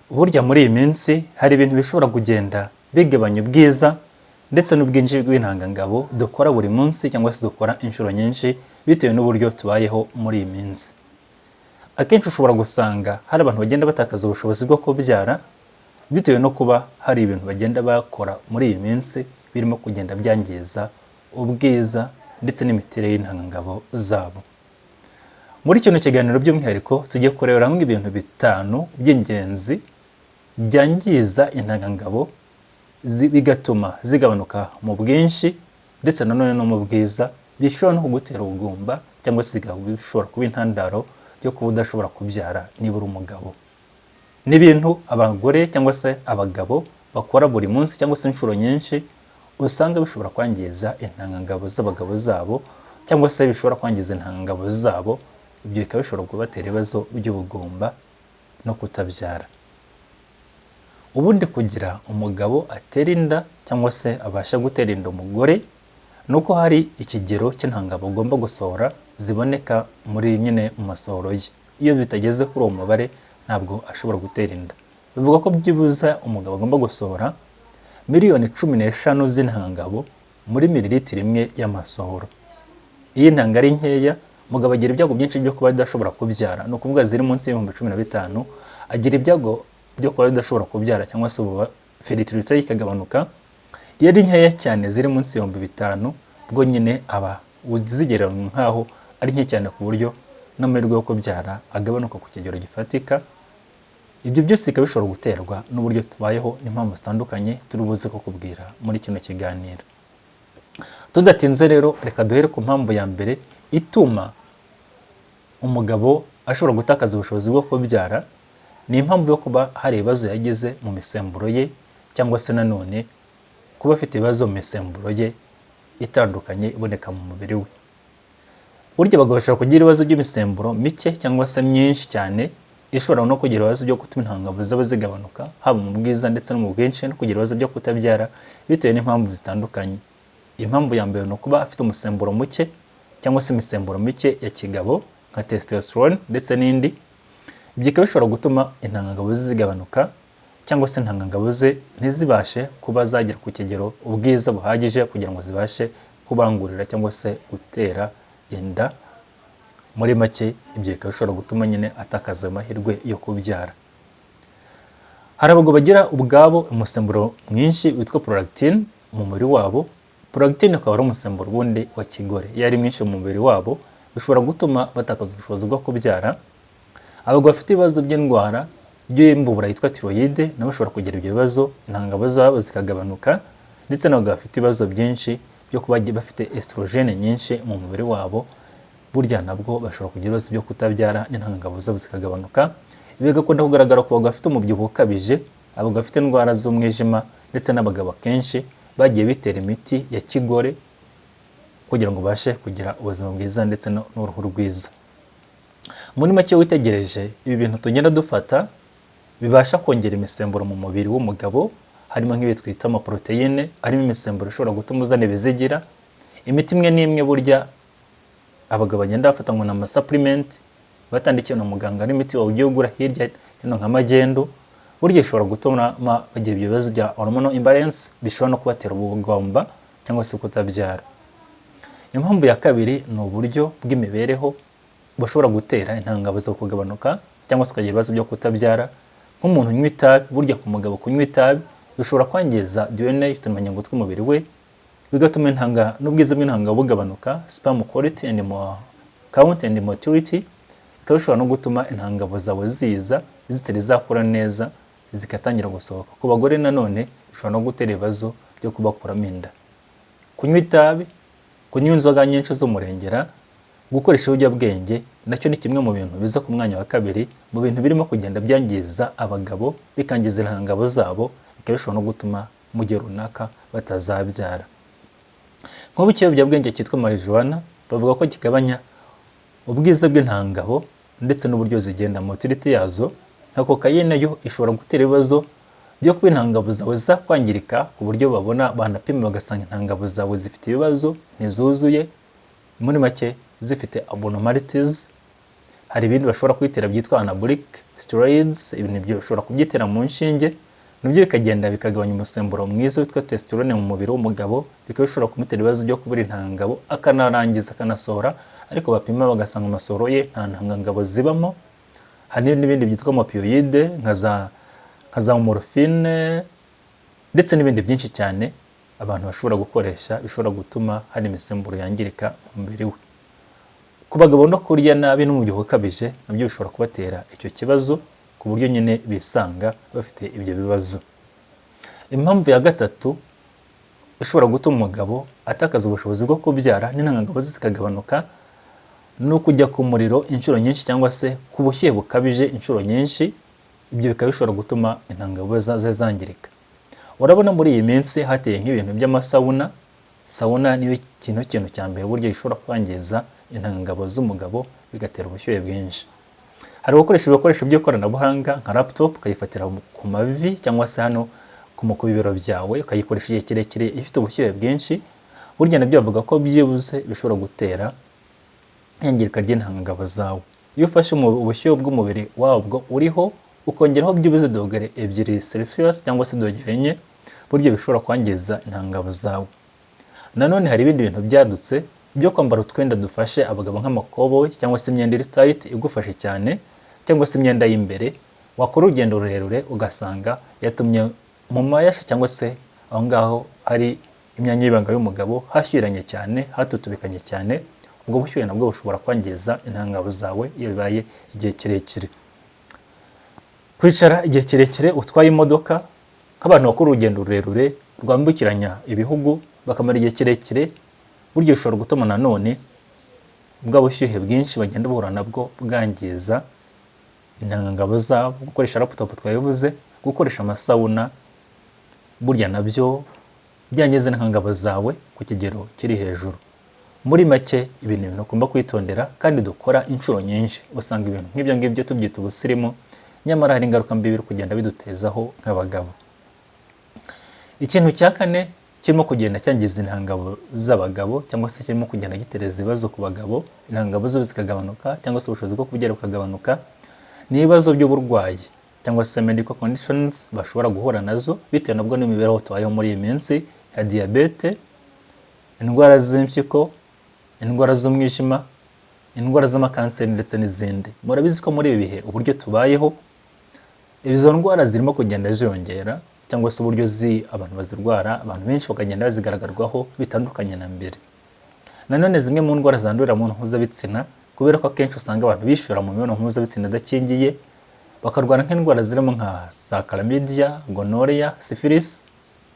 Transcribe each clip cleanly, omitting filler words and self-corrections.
Burya muri iyi minsi hari ibintu bishobora kugenda bigabanya ubwiza ndetse n'ubwinshi bw'intangangabo dukora buri munsi cyangwa se dukora inshuro nyinshi bitewe n'uburyo tubayeho muri iyi minsi. Akenshi ushobora gusanga hari abantu bagenda batakaza ubushobozi bwo kubyara bitewe no kuba hari ibintu bagenda bakora muri iyi minsi birimo kugenda byangiza ubwiza ndetse n'imiterere y'intangangabo zabo. Muri kino kiganiro by'umwihariko tugiye kurebera hamwe ibintu bitanu by'ingenzi byangiza intangangabo, bigatuma zigabanuka mu bwinshi ndetse nanone no mu bwiza, bishobora no kugutera ubugumba cyangwa se bishobora kuba intandaro yo kuba udashobora kubyara niba uri umugabo. Ni ibintu abagore cyangwa se abagabo bakora buri munsi cyangwa se inshuro nyinshi, usanga bishobora kwangiza intangangabo z'abagabo zabo cyangwa se bishobora kwangiza intangangabo zabo. Ibyo bikaba bishobora kubatera ibibazo by'ubugumba no kutabyara. Ubundi kugira umugabo atera inda cyangwa se abasha gutera inda umugore, ni uko hari ikigero cy'intangangabo agomba gusohora ziboneka muri nyine mu masohoro ye. Iyo bitageze kuri uwo mubare, ntabwo ashobora gutera inda. Bivuga ko byibuze umugabo agomba gusohora 15 miliyoni z'intangangabo muri mililitiro imwe y'amasohoro. Iyo intanga ari nkeya, umugabo agira ibyago byinshi byo kuba adashobora kubyara. Ni ukuvuga ziri munsi y'15,000, agira ibyago byo kuba adashobora kubyara cyangwa se fertilité ye ikagabanuka. Iyo ari nkeya cyane, ziri munsi y'5,000, bwo nyine aba zigereranywa nk'aho ari nke cyane, ku buryo n'amahirwe yo kubyara agabanuka ku kigero gifatika. Ibyo byose bikaba bishobora guterwa n'uburyo tubayeho n'impamvu zitandukanye turi buze kukubwira muri kino kiganiro. Tudatinze rero, reka duhere ku mpamvu ya mbere ituma umugabo ashobora gutakaza ubushobozi bwo kubyara. Ni impamvu yo kuba hari ibibazo yagize mu misemburo ye, cyangwa se nanone kuba afite ibibazo mu misemburo ye itandukanye iboneka mu mubiri we. Burya abagabo bashobora kugira ibibazo by'imisemburo mike cyangwa se myinshi cyane, ishobora no kugira ibibazo byo gutuma intangangabo zaba zigabanuka, haba mu bwiza ndetse no mu bwinshi, no kugira ibibazo byo kutabyara bitewe n'impamvu zitandukanye. Impamvu ya mbere ni ukuba afite umusemburo muke cyangwa se imisemburo mike ya kigabo, nka testosterone ndetse n'indi. Ibyo bikaba bishobora gutuma intangangabo ze zigabanuka cyangwa se intangangabo ze ntizibashe kuba zagera ku kigero ubwiza buhagije kugira ngo zibashe kubangurira cyangwa se gutera inda. Muri make, ibyo bikaba bishobora gutuma nyine atakaza ayo mahirwe yo kubyara. Hari abagabo bagira ubwabo umusemburo mwinshi witwa prolactin mu mubiri wabo. Prolactin ukaba ari umusemburo ubundi wa kigore. Iyo ari mwinshi mu mubiri wabo, bishobora gutuma batakaza ubushobozi bwo kubyara. Abagabo bafite ibibazo by'indwara by'imvubura yitwa thyroïde nabo bashobora kugira ibyo bibazo, intangangabo zabo zikagabanuka. Ndetse n'abagabo bafite ibibazo byinshi byo kuba bafite estrogène nyinshi mu mubiri wabo, burya nabwo bashobora kugira ibibazo byo kutabyara n'intangangabo zabo zikagabanuka. Ibi bigakunda kugaragara ku bagabo bafite umubyibuho ukabije, abagabo bafite indwara z'umwijima, ndetse n'abagabo akenshi bagiye bitera imiti ya kigore kugira ngo babashe kugira ubuzima bwiza ndetse n'uruhu rwiza. Muri make, witegereje ibi bintu tugenda dufata bibasha kongera imisemburo mu mubiri w'umugabo, harimo nk'ibi twita amaporoteyine arimo imisemburo ishobora gutuma uzana ibizigira, imiti imwe n'imwe burya abagabo bagenda bafata ngo ni amasupplement batandikiwe na muganga, n'imiti wawe ugiye ugura hirya hino nka magendu, burya ishobora gutuma bagira ibyo bibazo bya hormonal imbalance bishobora no kubatera ubugumba cyangwa se kutabyara. Impamvu ya kabiri ni uburyo bw'imibereho bushobora gutera intangangabo zo kugabanuka cyangwa se ukagira ibibazo byo kutabyara, nk'umuntu unywa itabi. Burya ku mugabo, kunywa itabi bishobora kwangiza DNA, uturemangingo tw'umubiri we, bigatuma intanga n'ubwiza bw'intanga bugabanuka, sperm quality and count and motility. Bikaba bishobora no gutuma intangangabo zawe ziza zitari zakura neza, zigatangira gusohoka. Ku bagore nanone bishobora no gutera ibibazo byo kubakuramo inda. Kunywa itabi, kunywa inzoga nyinshi z'umurengera, gukoresha ibiyobyabwenge nacyo ni kimwe mu bintu biza ku mwanya wa kabiri mu bintu birimo kugenda byangiza abagabo, bikangiza intangangabo zabo, bikaba bishobora no gutuma mu gihe runaka batazabyara. Nk'ubu ikiyobyabwenge cyitwa marijuwana bavuga ko kigabanya ubwiza bw'intangangabo ndetse n'uburyo zigenda, motility yazo. Nka kokayine yo ishobora gutera ibibazo byo kuba intangangabo zawe zakwangirika, ku buryo babona banapima bagasanga intangangabo zawe zifite ibibazo, ntizuzuye, muri make zifite abnormalities. Hari ibindi bashobora kwitera byitwa anabolic steroids. Ibintu ibyo bashobora kubyitera mu nshinge, nabyo bikagenda bikagabanya umusemburo mwiza witwa testosterone mu mubiri w'umugabo, bikaba bishobora kumutera ibibazo byo kubura intangangabo, akanarangiza akanasohora, ariko bapima bagasanga amasohoro ye nta ntangangabo zibamo. Hari n'ibindi byitwa opioid nka za morphine ndetse n'ibindi byinshi cyane abantu bashobora gukoresha, bishobora gutuma hari imisemburo yangirika mu mubiri we. Ku bagabo, no kurya nabi n'umubyibuho ukabije nabyo bishobora kubatera icyo kibazo, ku buryo nyine bisanga bafite ibyo bibazo. Impamvu ya gatatu ishobora gutuma umugabo atakaza ubushobozi bwo kubyara n'intangangabo ze zikagabanuka ni ukujya ku muriro inshuro nyinshi cyangwa se ku bushyuhe bukabije inshuro nyinshi. Ibyo bikaba bishobora gutuma intangangabo ze zangirika. Urabona muri iyi minsi hateye nk'ibintu by'ama sauna. Sauna niyo kintu cya mbere burya gishobora kwangiza intangangabo z'umugabo, bigatera ubushyuhe bwinshi. Hari gukoresha ibikoresho by'ikoranabuhanga nka laptop, ukayifatira ku mavi cyangwa se hano ku bibero byawe, ukayikoresha igihe kirekire ifite ubushyuhe bwinshi. Burya nabyo bavuga ko byibuze bishobora gutera iyangirika ry'intangangabo zawe. Iyo ufashe ubushyuhe bw'umubiri wabwo uriho, ukongeraho byibuze dogere 2 Celsius cyangwa se dogere 4, burya bishobora kwangiza intangangabo zawe. Nanone hari ibindi bintu byadutse byo kwambara utwenda dufashe abagabo nk'amakoboyi cyangwa se imyenda iri tight igufashe cyane cyangwa se imyenda y'imbere, wakora urugendo rurerure ugasanga yatumye mu mayasha cyangwa se aho ngaho hari imyanya y'ibanga y'umugabo hashyiranye cyane, hatutubikanye cyane. Ubwo bushyuhe nabwo bushobora kwangiza intangangabo zawe iyo bibaye igihe kirekire. Kwicara igihe kirekire utwaye imodoka, nk'abantu bakora urugendo rurerure rwambukiranya ibihugu bakamara igihe kirekire, burya bishobora gutuma nanone bwa bushyuhe bwinshi bagenda bahura nabwo bwangiza intangangabo zabo. Gukoresha laptop twabivuze, gukoresha ama sauna burya nabyo byangiza intangangabo zawe ku kigero kiri hejuru. Muri make, ibi ni ibintu ugomba kwitondera kandi dukora inshuro nyinshi. Usanga ibintu nk'ibyo ngibyo tubyita ubusirimu, nyamara hari ingaruka mbi biri kugenda bidutezaho nk'abagabo. Ikintu cya kane kirimo kugenda cyangiza intangangabo z'abagabo cyangwa se kirimo kugenda gitereza ibibazo ku bagabo, intangangabo zo zikagabanuka cyangwa se ubushobozi bwo kubyara bukagabanuka, ni ibibazo by'uburwayi cyangwa se medical conditions bashobora guhura nazo bitewe nabwo n'imibereho tubayeho muri iyi minsi, nka diyabete, indwara z'impyiko, indwara z'umwijima, indwara z'amakanseri ndetse n'izindi. Murabizi ko muri ibi bihe uburyo tubayeho, izo ndwara zirimo kugenda ziyongera cyangwa se uburyo abantu bazirwara, abantu benshi bakagenda bazigaragarwaho bitandukanye na mbere. Nanone zimwe mu ndwara zandurira mu mibonano mpuzabitsina, kubera ko akenshi usanga abantu bishora mu mibonano mpuzabitsina idakingiye, bakarwara nk'indwara zirimo nka za chlamydia, gonorrhea, syphilis,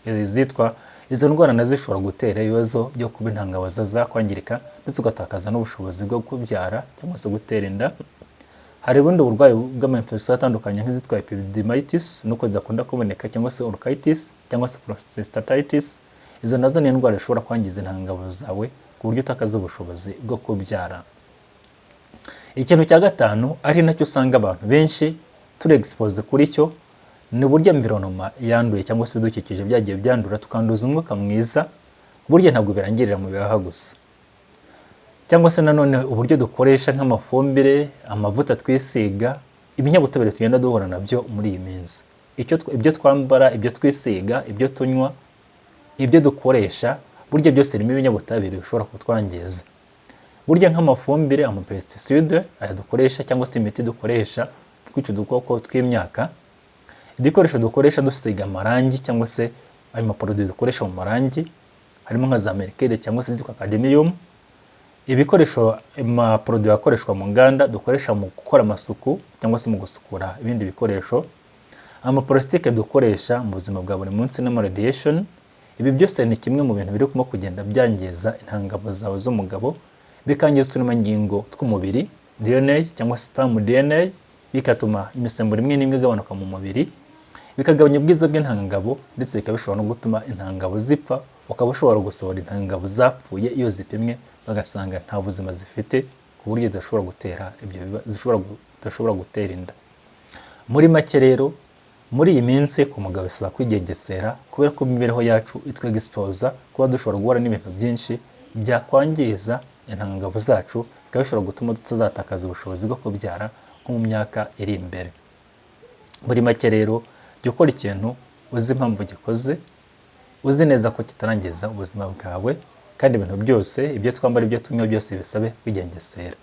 izitwa izo ndwara nazo zishobora gutera ibibazo byo kuba intangangabo zakwangirika, ndetse ugatakaza n'ubushobozi bwo kubyara cyangwa se gutera inda. Hari ubundi burwayi bw'ama infection atandukanye nk'izitwa epididymitis, nuko zidakunda kuboneka, cyangwa se orchitis cyangwa se prostatitis. Izo nazo ni indwara zishobora kwangiza intangangabo zawe ku buryo utakaza ubushobozi bwo kubyara. Ikintu cya gatanu, ari nacyo usanga abantu benshi turi expose kuri cyo, ni uburyo environment yanduye cyangwa se ibidukikije byagiye byandura, tukanduza umwuka mwiza. Burya ntabwo birangirira mu bihaha gusa. Cyangwa se nanone uburyo dukoresha nk'amafumbire, amavuta twisiga, ibinyabutabire tugenda duhura nabyo muri iyi minsi, ibyo twambara, ibyo twisiga, ibyo tunywa, ibyo dukoresha, burya byose birimo ibinyabutabire bishobora kutwangiza. Burya nk'amafumbire, ama pesticide aya dukoresha cyangwa se imiti dukoresha twica udukoko tw'imyaka, ibikoresho dukoresha dusiga amarangi cyangwa se ayo ma produits dukoresha mu marangi, harimo nka za mercure cyangwa se izitwa cadmium, ibikoresho, ama produits akoreshwa mu nganda dukoresha mu gukora amasuku cyangwa se mu gusukura ibindi bikoresho, ama plastique dukoresha mu buzima bwa buri munsi n'ama radiation, ibi byose ni kimwe mu bintu birimo kugenda byangiza intangangabo zawe z'umugabo, bikangiza uturemangingo tw'umubiri, DNA cyangwa se sperm DNA, bigatuma imisemburo imwe n'imwe igabanuka mu mubiri, bikagabanya ubwiza bw'intangangabo, ndetse bikaba bishobora no gutuma intangangabo zipfa, ukaba ushobora gusohora intangangabo zapfuye iyo zipimwe bagasanga nta buzima zifite, ku buryo zidashobora gutera ibyo zidashobora gutera inda. Muri make rero, muri iyi minsi ku mugabo bisaba kwigengesera, kubera ko imibereho yacu itwexposa kuba dushobora guhura n'ibintu byinshi byakwangiza intangangabo zacu. bikaba bishobora gutuma tutazatakaza ubushobozi bwo kubyara nko mu myaka iri imbere. Muri make rero, jya ukora ikintu uzi impamvu gikoze, uzi neza ko kitarangiza ubuzima bwawe, kandi ibintu byose, ibyo twambara, ibyo tunywa byose, bisabe kwigengesera.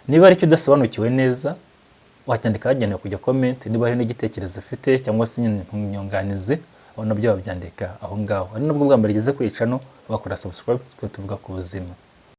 Niba hari icyo udasobanukiwe neza, wacyandika hagenewe kujya comment. Niba hari n'igitekerezo ufite cyangwa se inyunganizi, aho nabyo wabyandika aho ngaho. Ari nubwo bwa mbere ugeze kuri channel, wakora subscribe, twe tuvuga ku buzima.